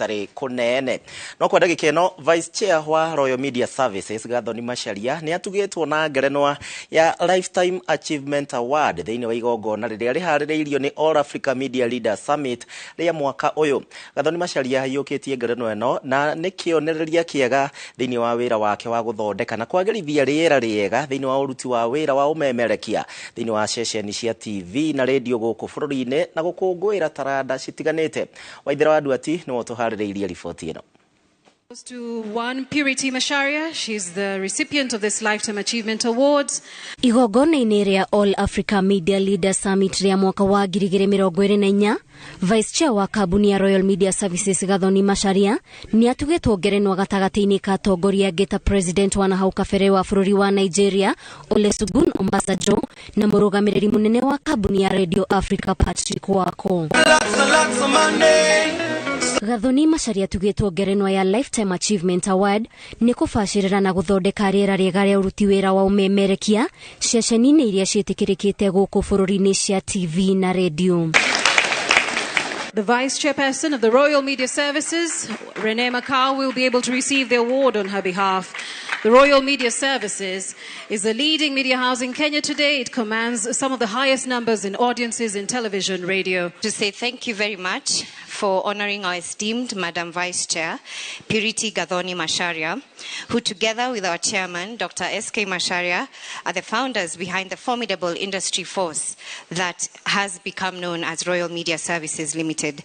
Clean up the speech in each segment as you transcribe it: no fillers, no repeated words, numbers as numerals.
Gũtarĩ kũnene. No kwa ndagĩka ĩno, Vice Chair wa Royal Media Services Gathoni Macharia nĩ atugĩtwo na ngerenwa ya Lifetime Achievement Award thĩinĩ wa igongona rĩrĩa rĩharĩrĩirio nĩ All Africa Media Leaders Summit rĩa mwaka ũyũ. Gathoni Macharia aiyũkĩtie ngerenwa ĩno na nĩ kĩonereria kĩega thĩinĩ wa wĩra wake wa gũthondeka na kwagĩrithia rĩera rĩega thĩinĩ wa ũruti wa wĩra wa ũmemerekia thĩinĩ wa ceceni cia TV na radio gũkũ bũrũri-inĩ na gũkũngũĩra taranda citiganĩte. Waithera wa Nduati nĩwe ũtũharĩrĩirie riboti ĩno. Goes to one Purity Macharia. She's the recipient of this Lifetime Achievement Awards. Igongona-inĩ rĩa All Africa Media Leaders Summit rĩa mwaka wa 2024, Vice Chair wa kambuni ya Royal Media Services Gathoni Macharia nĩ atugĩtwo ngerenwa gatagatĩ-inĩ ka atongoria angĩ ta President wa nahau kabere wa bũrũri wa Nigeria Olusegun Obasanjo na mũrũgamĩrĩri mũnene wa kambuni ya Radio Africa Patrick Wako. Gathoni Macharia atugĩtwo ngerenwa ya Lifetime Achievement Award nĩ kũbacĩrĩra na gũthondeka rĩera rĩega rĩa ũruti wĩra wa ũmemerekia ceceni-inĩ iria ciĩtĩkĩrĩkĩte gũkũ bũrũri-inĩ cia TV na radio. The Vice Chairperson of the Royal Media Services, Renee Macau, will be able to receive the award on her behalf. The Royal Media Services is the leading media house in Kenya today. It commands some of the highest numbers in audiences in television, radio. To say thank you very much for honoring our esteemed Madam Vice Chair, Purity Gathoni Macharia, who together with our chairman, Dr. S.K. Macharia, are the founders behind the formidable industry force that has become known as Royal Media Services Limited.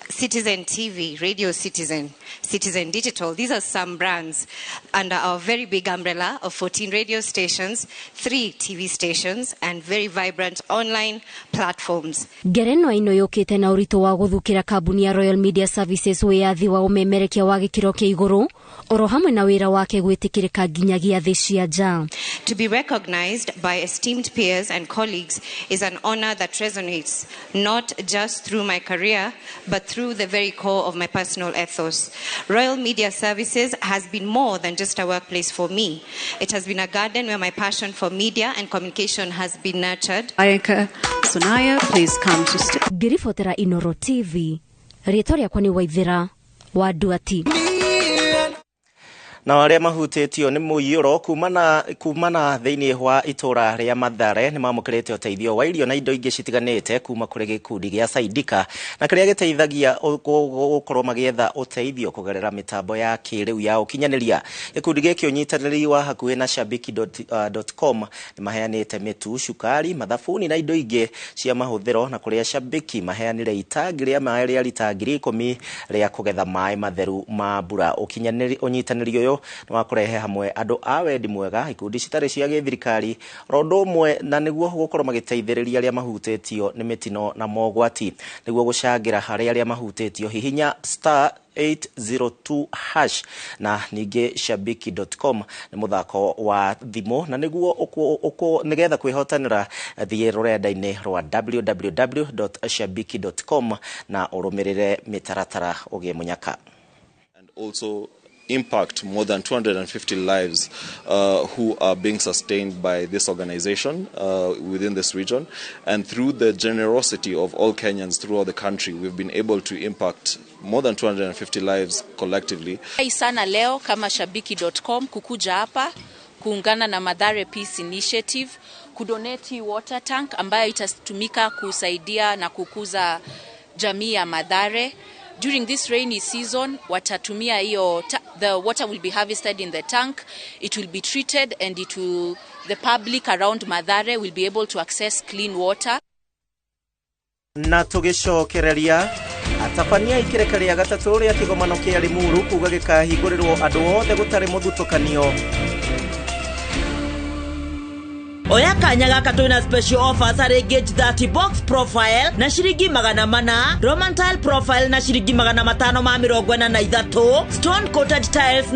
Citizen TV, Radio Citizen, Citizen Digital, these are some brands under our very big umbrella of 14 radio stations, 3 TV stations, and very vibrant online platforms. Ngerenwa ĩno yũkĩte na ũritũ wa gũthukĩra kambuni ya Royal Media Services wĩyathi wa ũmemerekia wa gĩkĩro kĩa igũrũ oro hamwe na wĩra wake gwĩtĩkĩrĩka nginyagia thĩ cia nja. To be recognized by esteemed peers and colleagues is an honor that resonates not just through my career, but through the very core of my personal ethos. Royal Media Services has been more than just a workplace for me. It has been a garden where my passion for media and communication has been nurtured. Ayaka Sonaya, please come to stage. Ngĩribotera Inoro TV, rĩtwa rĩakwa nĩ Waithera wa Nduati. Na arĩa mahutĩtio nĩ mũiyũro kumana thĩinĩ wa itũra rĩa Mathare nĩ mamũkĩrĩte ũteithio wa irio na indo ingĩ citiganĩte kuma kũrĩ gĩkundi gĩa Saidika na kĩrĩa gĩteithagia gũkorwo magĩetha ũteithio kũgerera mĩtambo ya kĩrĩu ya ũkinyanĩria. Gĩkundi gĩkĩ ũnyitanĩri wa hakuhĩ na shabiki.com nĩ maheanĩte mĩtu, cukari, mathabuni na indo ingĩ cia mahũthĩro, na kũrĩa Shabiki maheanire itangi rĩa maĩ rĩa rita 10,000 rĩa kũgetha maĩ matheru ma mbura. Ũnyitanĩri ũyũ nĩ wa kũrehe hamwe andũ a wendi mwega, ikundi citarĩ cia gĩthirikari oro ũndũ ũmwe, na nĩguo gũkorwo magĩteithĩrĩria arĩa mahutĩtio nĩ mĩtino na mogwati. Nĩguo gũcangĩra harĩ arĩa mahutĩtio, hihinya star 802 hash. Na ningĩ shabiki.com nĩ mũthako wa thimũ, na nĩguo nĩgetha kwĩhotanĩra thiĩ rũrenda-inĩ rwa www.shabiki.com na ũrũmĩrĩre mĩtaratara ũgĩe mũnyaka. And also impact more than 250 lives who are being sustained by this organization within this region. And through the generosity of all Kenyans throughout the country, we've been able to impact more than 250 lives collectively. Sana leo kama shabiki.com kukuja hapa kuungana na Mathare Peace Initiative kudonate water tank ambayo itatumika kusaidia na kukuza jamii ya Mathare. During this rainy season, watatumia hiyo, the water will be harvested in the tank, it will be treated, and the public around Mathare will be able to access clean water. Na tũgĩcokereria, atabania ikĩreka rĩa gatatũ rĩa kĩgomano kĩa Limuru kuga gĩkahingũrĩrwo andũ othe gũtarĩ mũthutũkanio. Oya kanya gaka twina special offers harĩ Gauge 30 box profile na ciringi 400, Roman tile profile na ciringi 543, stone coated tiles.